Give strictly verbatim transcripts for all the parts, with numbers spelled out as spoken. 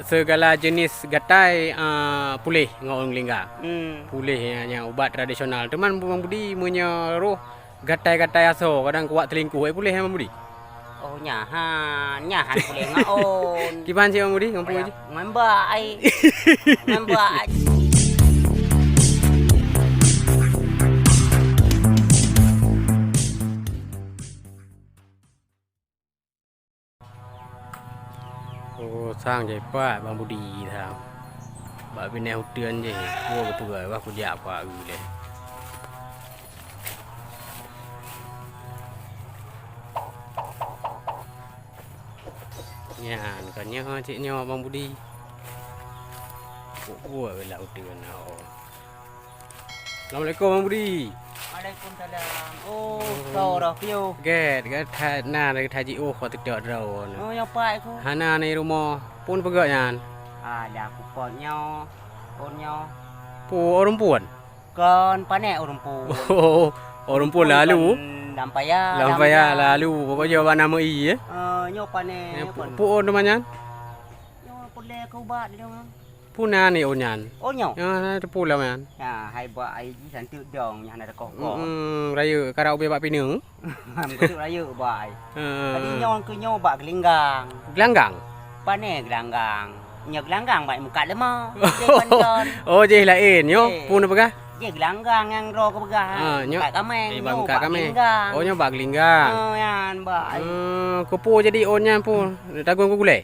Segala jenis gatai, ah, puléh ngon ôn geulinggang. Hmm. Puléh nyan, nyan ubat tradisional. Teuma Bang Budi meunyoe roh gatai-gatai asoe kadang kuat teulingkuh, eh, puléh nyan Bang Budi? Oh, nyan han, nyan han puléh ngon ôn. Kiban cit Bang Budi, ngon peue cit? Ngon bak ai. Ngon bak ai. Oh, sang jai pat Bang Budi sang. Bak binéh uteuen jih, peue geupeugah, bah kujak pat geuh lé. Nyan, ka nyoe cit nyoe Bang Budi. Peue-peue bela uteuen, oh. Assalamualaikum, Bang Budi. Waalaikumsalam. Oh, oh, kau dah piôh. Gét, gét that na lagi that jiôh kau tidak droe. Oh, nyang pat ku. Hana ni rumoh. Peue peugah nyan? Ada aku pot nyoe. Pot nyoe. Peue ureueng phôn? Kon pané ureueng phôn. Oh, ureueng phôn lalu. Lam paya, lam paya lalu. Pokok jih bak nama i, eh? Ah, nyoe pané. Peue ôn teuma nyan? Nyoe peureulée keu ubat di dong. Peue na ni ôn nyan? Oh, nyoe? Ya, na teupeu lom nyan. Ya, hai bak ai jih santeuk dong nyang na teukoh-koh. Hmm, rayeuk karap ubé bak pineung. Beutôi rayeuk bak ai. Heeh. Tadi nyoe keu nyoe bak geulinggang. Geulanggang? Pané geulanggang. Nyoe geulanggang bak mukat leumah. Oh, jih laén. Nyoe peue neupeugah? Jih geulanggang nyang droe keupeugah. Ah, nyoe. Mukat kameng. Eh, bak mukat kameng. Geulinggang. Oh, nyoe bak geulinggang. Oh, nyan bak ai. Hmm, keupeue jadi ôn nyan peue? Tagun keu gulée?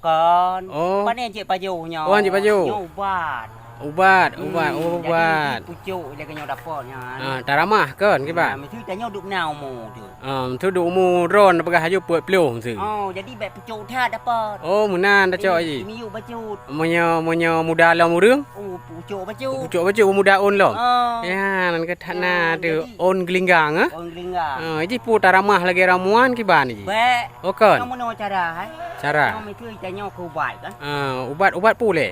Kon. Oh. Pané jeuet pajoh nyoe. Oh, jeuet pajoh. Nyoe ubat. Ubat, ubat. Hmm, oh, jadi ubat. Pucuk lagée nyoe dapot nyan. Ah, taramah kon kiban? Ah, meusti tanyoe duek na umu tu. Ah, meusti duek umu droe neupeugah aju peuet ploh meusti. Oh, jadi bék pucuk that dapot. Oh, meunan tacok ji. Miyueb bacut. Meunyoe, meunyoe muda lom ureueng? Oh, pucuk bacut. Pucuk bacut muda ôn lom. Oh. Ya, nan ka that na tu. Jadi ôn geulinggang, eh? Ôn geulinggang. Ah, jih peue taramah lagée ramuan kiban jih? Bék. Oh, kon. Nyoe meunoe cara, hai. Cara. Nyoe meusti tanyoe keu ubat, kan? Ah, ubat, ubat peue lé?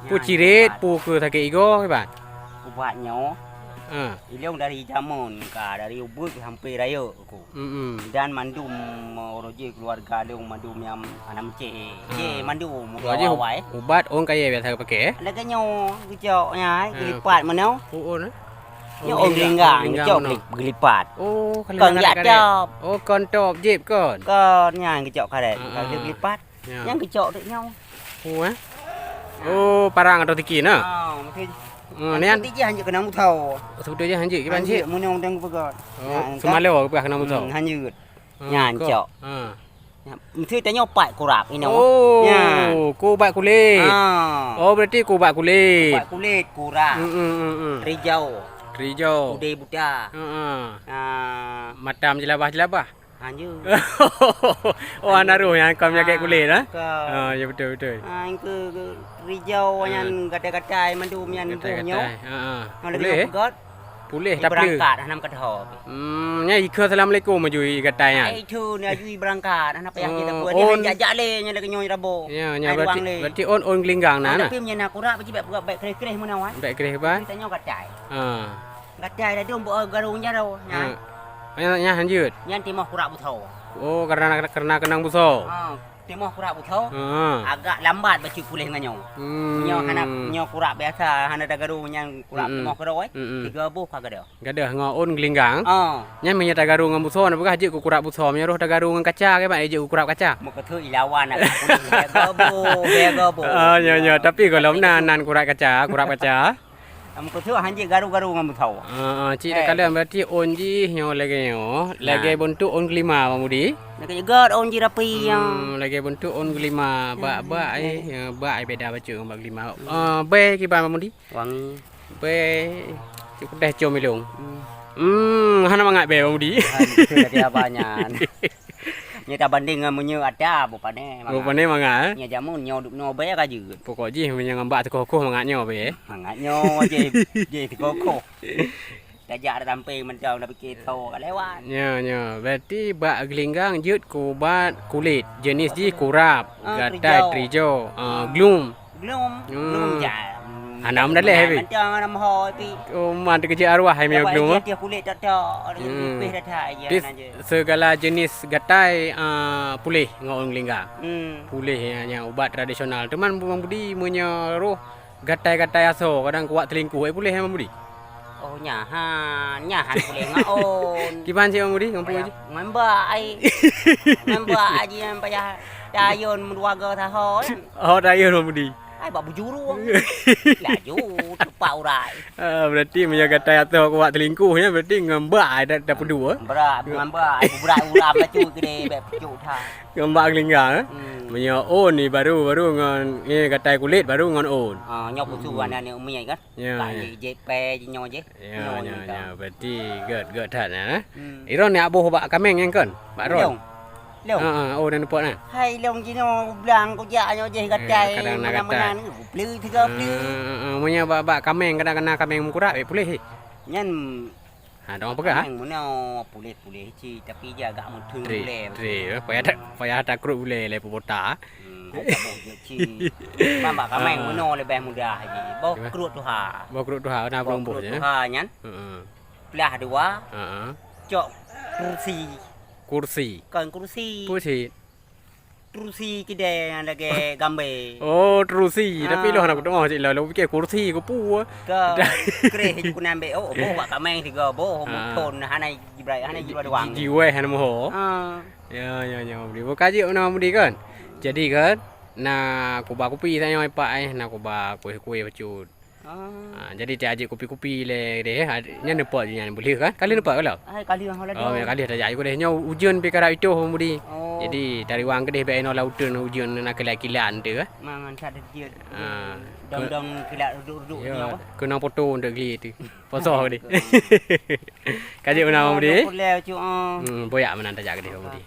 Peue cirit, peue keu sakét igoe, kiban? Ubat nyoe. Ah. Ilong dari jameun ka, dari ubeut sampai rayeuk ku. Mm-mm. Dan mandum, eh, uroe jih keluarga lôn mandum nyang hana meucéh. Ah. Jih mandum, uroe jih awai. Ubat ôn kayée biasa geupaké, eh? Lagée nyoe, geucok nyan, ah, geulipat meunoe. Peue ôn, eh? Nyoe ôn geulinggang, ôn geulinggang, geucok meunoe. Geuli-, geulipat. Oh, kon geujak top. Oh, kon top jép kon. Kon nyan geucok karet. Ah, ka lheueh geulipat. Ya. Nyan geucok teuk nyoe. Oh, eh? Oh, parang atau tiki na? Ah, mungkin. Oh, nian. Tiki hanjeuet keunong butho. Sebetul je hanjeuet kiban cit. Hanjeuet meunyoe dang geupeugah. Oh, seumalo geupeugah keunong butho. Hmm, hanjeuet. Ah, nyan cok. Ah. Meusti tanyoe pat kurab inoe. Oh, nyan. Keu ubat kulét. Ha. Oh, berarti keu ubat kulét. Ubat kulét, kurab. Hmm, hmm, hmm, hmm. Rijau. Rijau. Udé buta. Heeh. Ah. Matam jelabah-jelabah. Hanjeuet. Oh, hana roh nyang kon menyakét kulét, ha? Kon. Ah, ya betul, betul. Ah, nyang keu rijau nyan gatai-gatai mandum nyan boh nyoe. Gatai-gatai. Ha, ha. Kulét. Peugöt. Puléh tapeue. Berangkat, hana meukeudho. Hmm, nyan ikheun assalamualaikum aju i gatai nyan. Ai, itu ni aju i berangkat, hana payah kita buat. Oh, dia jak-jak lé, nyan lagèe nyoe rabo. Ya, nyan berarti, berarti ôn, ôn geulinggang na, na? Tapi meunyo na kurab, bèk, bèk kreh-kreh meunan, wan. Bèk kreh, ban? Kita nyoe gatai. Ha. Gatai dah dong, bak garong jaroe. Ha. Nyan, nyan hanjeuet. Nyan timoh kurab butho. Oh, karena, karena keunong butho. Ha. Timoh kurab butho, ha, agak lambat bacut puléh ngon nyoe. Hmm. Nyoe hana, nyoe kurab biasa, hana tagaru nyan kurab, hmm, timoh keudroe, eh. Hmm. Tiga boh ka gadôh. Gadôh ngon ôn geulinggang. Ah. Nyan meunyoe tagaru ngon butho, na peugah jeuet keu kurab butho. Meunyoe roh tagaru ngon kaca, ke mak jeuet keu kurab kaca. Meukeusut ilawan agak puléh, lhèe boh, lhèe boh. Ah, nyoe, nyoe. Tapi gohlom na, nan kurab kaca, kurab kaca. Meukeusut hanjeuet garu-garu ngon butho. Ah, ah, cit, eh, takalon berarti ôn jih nyoe lagèe nyoe. Nah. Lagèe beuntuk ôn geulima, Bang Budi. Lagèe göt ôn jih rapi nyoe. Hmm, lagèe beuntuk ôn geulima. Bak, hmm, bak, eh, ya, bak, eh, beda bacut ngon bak geulima. Ah, bèe kiban, Bang Budi? Wangi. Bèe, cit peudeh com ilong. Hmm. Hmm, hana mangat bèe, Bang Budi. Ah, beutôi lagèe abah nyan. Nyoe tabandéng ngon meunyoe ata, boh pané mangat. Boh pané mangat, eh? Nyoe jameun nyoe dub noe bèe ka jeuet. Pokok jih meunyoe ngon bak teukoh-koh mangat nyoe bèe, eh? Mangat nyoe jih, jih teukoh-koh. Tajak dak sampéng mantong, dak pike tho ka lewat. Nyoe, nyoe. Berarti bak geulinggang jeuet keu ubat kulét. Jeunèh jih kurab, ah, gatai, trijau, trijau. Ah, glum. Glum, hmm, glum jai. Hana meudaleh, Bi? Mantong hana meuho, Bi. Oh, man teukeujeuet arwah hai miyueb glue. Ateueh kulét tok-tok, pih that-that aja. Segala jenis gatai, ah, puléh ngon ôn geulingga. Hmm. Puléh nyan, nyan ubat tradisional. Teuma Bang Budi meunyoe roh gatai-gatai asoe kadang kuwat teulingkuh, eh, puléh nyan Bang Budi? Oh, nyan han, nyan han puléh ngon ôn. Kiban cit Bang Budi, ngon peue jih? Ngon bak ai. Ngon bak ai nyan payah tayôn meudua go saho nyan. Oh, tayôn Bang Budi. Ai bak bujurung. Laju tepak urai. Ah, berarti meunyoe gatai asoe kuwat teulingkuh nyan berarti ngon bak ai dah, dah peudua, eh? Brat, ngon bak ai, brat uram bacut keudeh bèk pucuk that. Ngon bak geulingga, eh? Hmm. Meunyoe ôn ni baru, baru ngon, ni gatai kulét baru ngon ôn. Ah, nyoe khusus aneuk-aneuk umi kan. Ya, ya. Jép pèe jinoe jih. Ya, ya, ya. Berarti gèt, gèt that nyan, eh? Hmm. Iron ni aboh bak kaméng nyan kon? Bak ron? Long. Long. Ha, ha, oh, dan neupok na. Hai long jinoe blang kujak nyoe jih gatai. Kadang na gatai. Meunan-meunan, pleu tiga pleu. Ha, ha, ha, meunyoe bak, bak kaméng kadang na kaméng meukurak, eh, puléh, eh. Nyan Ha, dong peugah, ha? Kaméng meunoe puléh-puléh cit, tapi jih agak meutheun ulèe. Payah ta-, payah takrot ulèe lé peubota. Hmm, hai saboh jeuet cit. Bak kaméng meunoe leubeh mudah jih. Boh kruet tuha. Boh kruet tuha, na boh kruet tuha nyan. Heeh. Plah dua. Heeh. Cok kursi. Kursi. Kon kursi. Kursi. Trusi kidée nyang lagée gambée. Oh, trusi. Tapi lôn hana kudeungoe cit lôn, lôn piké kursi kupeue. Ka kreh ju keunan bék, oh, boh bak kaméng sigoe, boh muthon hana jibrai, hana jibrai doang. Jiwéh hana meuho. Ha. Ya, ya, ya, Budi. Buka jeuet na Budi kan? Jadi kan, na kuba kupi tanyoe ipak eh, na kuba kueh-kueh bacut. Ah. Ha, jadi tiap jeuet kupi-kupi lé deh, ha, nyan neupok jih nyan boleh kan? Kali neupok kalau? Hai, kali hol. Oh, ya, kali tajak jih deh. Nyoe ujeuen pi karap itoh Budi. Oh. Jadi tariwang keudeh bèk inoe lam uteuen ujeuen na kilat-kilat tu kan? Mangan sa jeuet. Ha. Dong-dong kilat reuduk-reuduk ni apa? Kena foto untuk geli tu. Poso deh. Kajik meunan Budi. Hmm, boyak meunan tajak keudeh Budi.